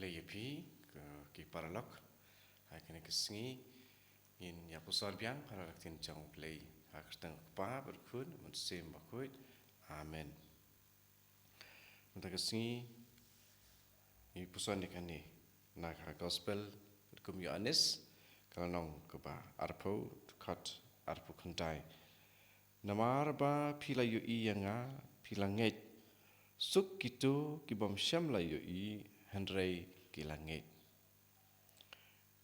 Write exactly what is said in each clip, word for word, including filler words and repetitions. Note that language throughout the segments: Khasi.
Ïa phi ki paralok, ha kane ka sngi ngin ïa puson biang ha la ka ktien jong U Blei. Ha ka kyrteng U Kpa bad U Khun bad U Mynsiem Bakhuid. Amen. Mynta ka sngi ngi puson ïa kane na ka gospel kum u Ïoannis, ka lynnong kaba arphew, dkhot arphew khyndai. Namar ba phi la ïohi ïa nga, phi la ngeit. Suk kito ki bym shym la ïohi, hynrei ki la ngeit.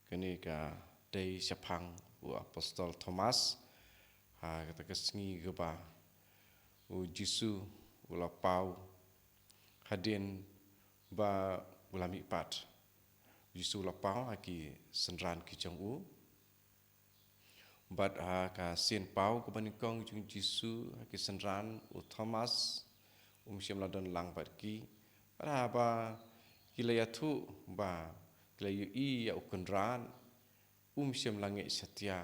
Kane ka dei shaphang u apostol Thomas, ha kata ka sngi kaba u Jisu u la paw hadien ba u la mihpat. U Jisu u la paw ha ki synran ki jong u. Bad ha ka sien paw kaba nyngkong jong u Jisu ha ki synran, u Thomas um shym la don lang bad ki. Bad haba ki la ïathuh ba ki la ïohi ïa u Kynrad, um shym la ngeit satia.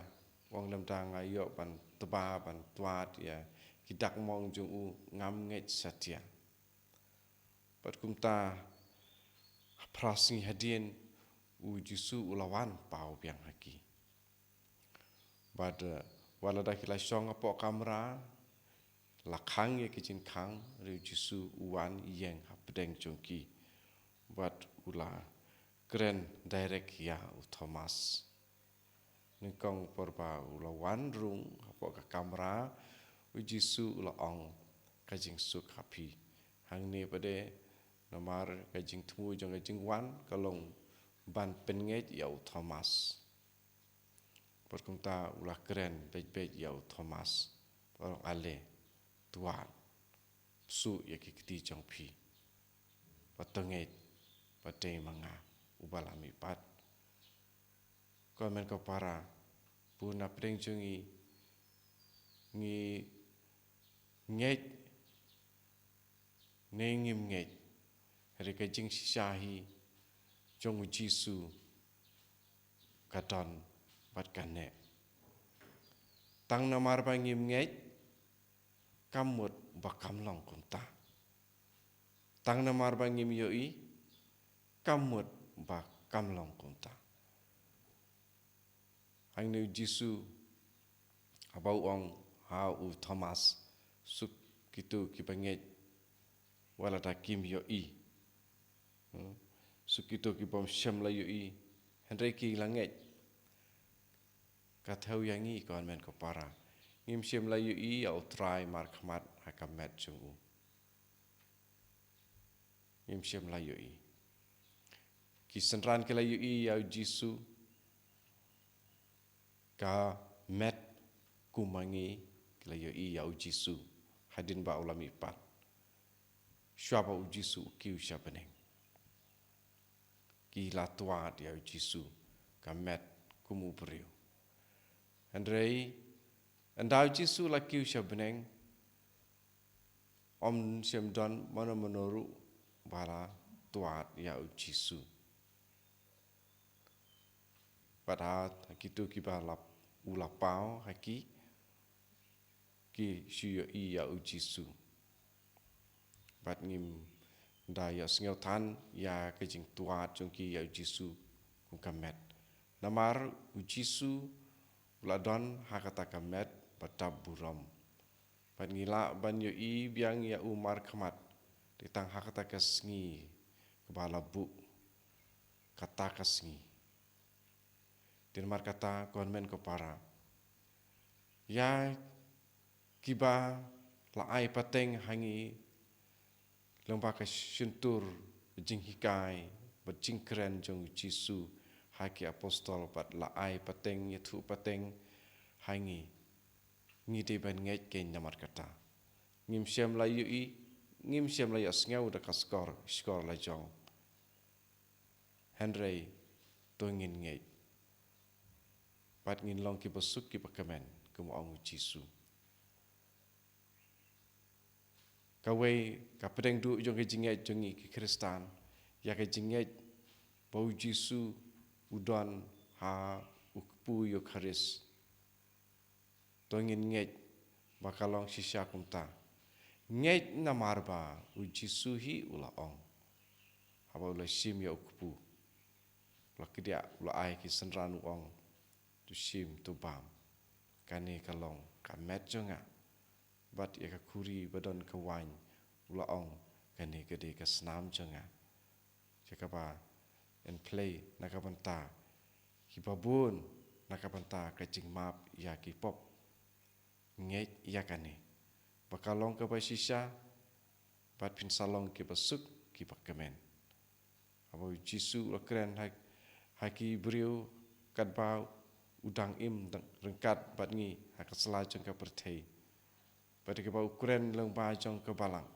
U ong, lymda nga ïoh ban tba ban twad ïa ki dak mong jong u, ngam ngeit satia. Bad kumta phra sngi hadien u Jisu u la wan paw biang ha ki. Bad, eh, wat lada ki la shong hapoh kamra, la khang ïa ki jingkhang, hynrei u Jisu u wan ïeng hapdeng jong ki. Bad u la kren direct ïa u Thomas. Nyngkong por ba u la wan rung hapoh ka kamra, u Jisu u la ong, ka jingsuk ha phi. Hangne pat de namar ka jingthmu jong ka jingwan ka long ban pynngeit ïa u Thomas. Bad kumta u la kren beit beit ïa u Thomas. Bad u ong, ale, twad, psuh ïa ki kti jong phi. Bad to ngeit ba dei ma nga uba la mihpat. Ko hynmen ko para, bun na pdeng jong ngi, ngi ngeit ne ngim ngeit, hynrei ka jingshisha hi jong u Jisu ka don bad ka neh. Tang namar ba ngim ngeit, kam mut ba kam long kumta. Tang namar ba ngim ïohi, kam mut ba kam long kumta. Hangne u Jisu haba u ong ha u Thomas, suk kito kiba ngeit wat lada kim ïohi. Hmm? Suk kito ki bym shym la ïohi, hynrei ki la ngeit. Ka thew ïa ngi ko hynmen ko para. Ngim shym la ïohi ïa u Trai markhmat ha ka met jong u. Ngim shym la ïohi. Ki synran ki la ïohi ïa u Jisu. Ka met kum ma ngi ki la ïohi ïa u Jisu hadien ba u la mihpat. Shuwa ba u Jisu u kiew sha bneng, ki la twad ïa u Jisu, ka met kum u briew. Hynrei ynda u Jisu la kiew sha bneng, ym shym don mano mano ruh ba la twad ïa u Jisu. Bad ha kito kiba la, u la paw ha ki, ki shu ïohi ïa u Jisu. Bad ngim da ïohsngew than ïa ka jingtwad jong ki ïa u Jisu kum ka met. Namar u Jisu u la don ha kata ka met ba dap burom. Bad ngi lah ban ïohi biang ïa u markhmat, te tang ha kata ka sngi kaba la buh, kata ka sngi. Te namar kata ko hynmen ko para, ïa kiba la ai pateng ha ngi lyngba ka shyntur jinghikai bad jingkren jong u Jisu ha ki apostol, bad la ai pateng, ïathuh pateng ha ngi. Ngi dei ban ngeit keiñ namar kata. Ngim shym la ïohi, ngim shym la ïohsngew da ka shkor, shkor lajong. Hynrei to ngin ngeit. Bad ngin long kiba suk kiba kmen, kum u ong u Jisu. Kawei ka pdeng duh jong ka jingngeit jong ngi ki Khristan, ïa ka jingngeit ba u Jisu u don ha u kpu Eukharist. To ngin ngeit ba ka long shisha kumta. Ngeit namar ba u Jisu hi u la ong, haba u la shim ïa u kpu, diah u la ai ki synran u ong, to shim to bam. Kane ka long ka met jong nga. Bad ïa ka khuri ba don ka waiñ u la ong, kane ka dei ka snam jong nga. Ïa kaba yn plie na ka bynta kiba bun, na ka bynta ka jingmap ïa ki pop. Ngeit ïa kane. Ba ka long kaba shisha, bad phin sa long kiba suk, kiba kmen. Haba u Jisu u la kren ha, ha ki briew katba u dang im dang ryngkat bad ngi ha ka sla jong ka pyrthei. Bad kiba u kren lyngba jong ka balang.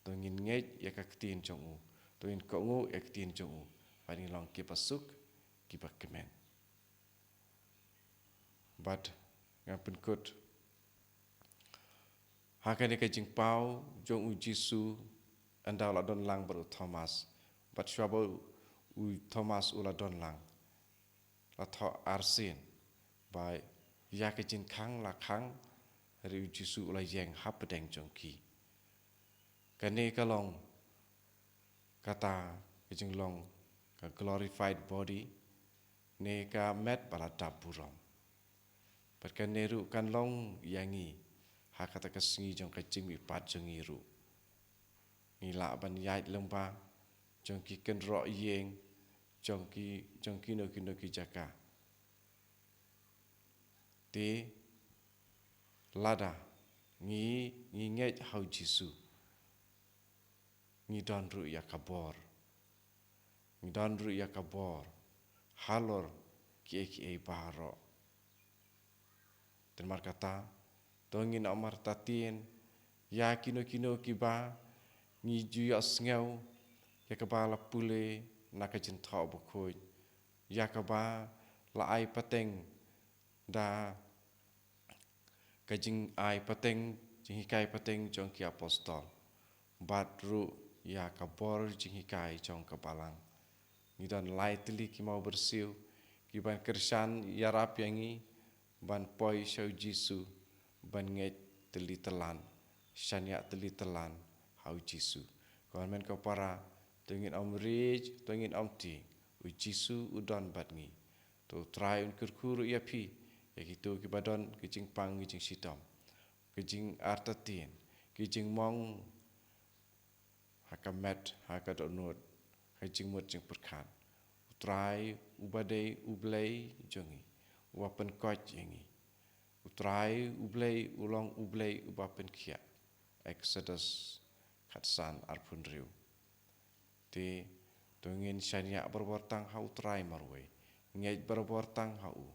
To ngin ngeit ïa ka ktien jong u. To ngin kohnguh ïa ka ktien jong u. Bad ngin long kiba suk, kiba kmen. Bad nga pynkut. Ha kane ka jingpaw jong u Jisu, ynda u la don lang bad u Thomas. Bad shuwa ba u Thomas u la don lang, la thoh arsien ba ïa ka jingkhang la khang, hynrei u Jisu u la ïeng hapdeng jong ki. Kane ka long kata ka jinglong ka glorified body, ne ka met ba la dap burom. Bad kane ruh kan long ïa ngi ha kata ka sngi jong ka jingmihpat jong ngi ruh. Ngi lah ban ïaid lyngba jong ki kynroh ïing, jong ki, jong kino kino ki jaka. Te lada ngi, ngi ngeit ha u Jisu, ngi don ruh ïa ka bor. Ngi don ruh ïa ka bor halor kiei kiei baroh. Te namar kata, to ngin ym artatien ïa kino kino kiba ngi ju ïohsngew ïa kaba la pule na ka Jingthoh Bakhuid, ïa kaba la ai pateng da ka jingai pateng, jinghikai pateng jong ki apostol. Bad ruh ïa ka bor jinghikai jong ka balang. Ngi don lai tylli ki maw byrsiew kiban kyrshan ïarap ïa ngi ban poi sha u Jisu, ban ngeit tylli tyllan, shaniah tylli tyllan ha u Jisu. Ko hynmen ko para, to ngin ym rit, to ngin ym tieng, u Jisu u don bad ngi. To u Trai un kyrkhu ruh ïa phi, ïa kito kiba don ki jingpang ki jingshitom, ki jingartatien, ki jingmong ha ka met, ha ka dohnud, ha jingmut jingpyrkhat. U Trai uba dei u Blei jong ngi, uba pynkoit ïa ngi. U Trai u Blei u long u Blei uba pynkhiah. Exodus khatsan arphew hynriew. Te to ngin shaniah barabor tang ha u Trai marwei. Ngeit barabor tang ha u.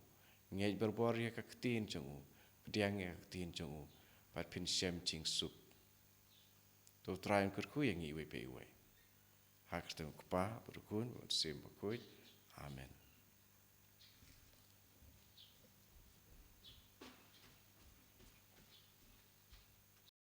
Ngeit barabor ïa ka ktien jong u. Pdiang ïa ka ktien jong u. Bad phin shem jingsuk. To u Trai un kyrkhu ïa ngi iwei pa iwei. Ha ka kyrteng u Kpa, bad u Khun, bad u Mynsiem Bakhuid. Amen.